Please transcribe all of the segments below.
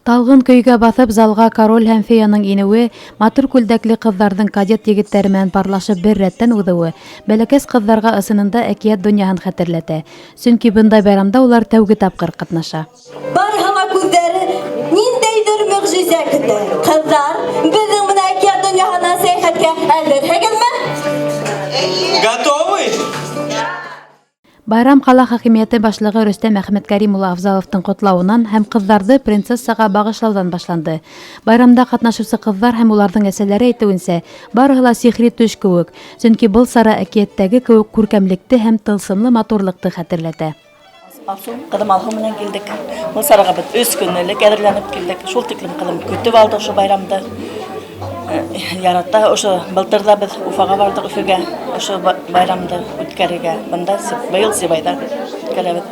Талғын көйгә баҫып залға король һәм феяның инеүе, матур күлдәкле ҡыҙҙарҙың кадет егеттәре менән парлашып бер рәттән уҙыуы бәләкәс ҡыҙҙарға ысынында әкиәт донъяһын хәтерләтә. Сөнки бындай байрамда улар тәүге тапҡыр ҡатнаша. Барыһы ла күҙҙәре ниндәйҙер мөғжизә көтә. Ҡыҙҙар, беҙҙең менән әкиәт донъяһына сәйәхәткә әҙерһегеҙме? Готовы? Байрам ҡала хакимиәте башлығы Рөстәм Әхмәткәрим улы Афзаловтың ҡотлауынан һәм ҡыҙҙарҙы принцессаға бағышлауҙан башланды. Байрамда ҡатнашыусы ҡыҙҙар һәм уларҙың әсәләре әйтеүенсә, барыһы ла сихри төш кеүек, сөнки был сара әкиәттәге кеүек күркәмлекте һәм тылсымлы матурлыҡты хәтерләтә. Алсу, ҡыҙым Алһыу менән килдек. Был сараға беҙ өс көн элек әҙерләнеп килдек. Шул тиклем ҡыҙым көтөп алды ошо байрамды. Э, ярата. Ошо былтыр ҙа беҙ Уфаға барҙыҡ, Өфөгә ошо байрамды үткәрергә. Бында быйыл Сибайҙа үткәрәбеҙ.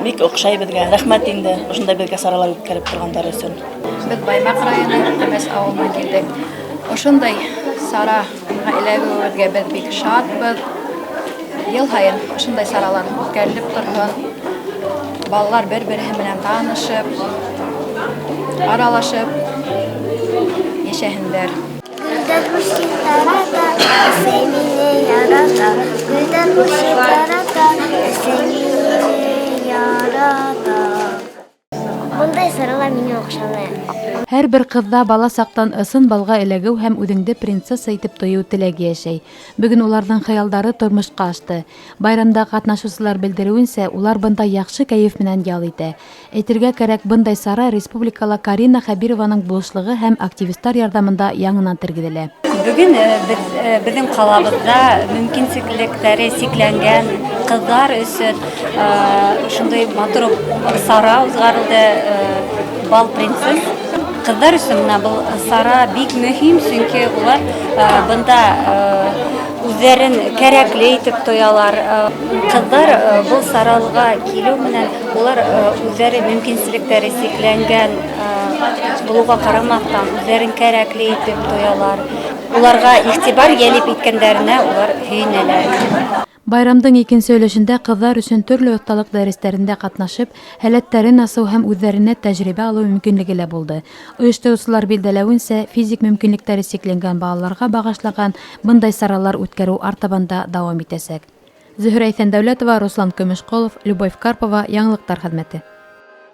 Бик оҡшай беҙгә. Рәхмәт инде ошондай беҙгә саралар үткәреп торғандар өсөн. Беҙ Баймаҡ районы Темәс ауылынан килдек. Ошондай сараға эләгеүебеҙгә беҙ бик шатбыҙ. Йыл һайын ошондай саралар үткәрелеп торһон. Балалар бер-береһе менән танышып, аралашып йәшәһендәр. Гөлдәр хуршит тарата, әсәй мине ярата. Гөлдәр хуршит тарата, әсәй мине ярата. Бындай саралар миңә оҡшаны. Һәр бер ҡыҙҙа бала саҡтан ысын балға эләгеү һәм үҙеңде принцесса итеп тойоу теләге йәшәй. Бөгөн уларҙың хыялдары тормошҡа ашты. Байрамда ҡатнашыусылар белдереүенсә, улар бында яҡшы кәйеф менән ял итә. Әйтергә кәрәк, бындай сара республикала Карина Хәбированың булышлығы һәм активистар ярҙамында яңынан тергеҙелә. Бөгөн э, беҙ, э, беҙҙең ҡалабыҙҙа мөмкинселектәре сикләнгән ҡыҙҙар өсөн э, шундай матур сара уҙғарылды, бал принцесс. Ҡыҙҙар өсөн бына был сара бик мөһим, сөнки улар бында үҙҙәрен кәрәкле итеп тоялар. Ҡыҙҙар был саралға килеү менән улар үҙҙәре мөмкинселектәре сикләнгән булыуға ҡарамаҫтан үҙҙәрен кәрәкле итеп тоялар. Уларға иғтибар йәлеп иткәндәренә улар һөйөнәләр. Байрамдың икенсе өлөшөндә ҡыҙҙар өсөн төрлө оҫталыҡ дәрестәрендә ҡатнашып, һәләттәрен асыу һәм үҙҙәренә тәжрибә алыу мөмкинлеге лә булды. Ойоштороусылар билдәләүенсә, физик мөмкинлектәре сикләнгән балаларға бағышлаған бындай саралар үткәреү артабан да дауам итәсәк. Зөһрә Иҫәндәүләтова, Руслан Көмөшҡолов, Любовь Карпова, Яңылыҡтар хеҙмәте.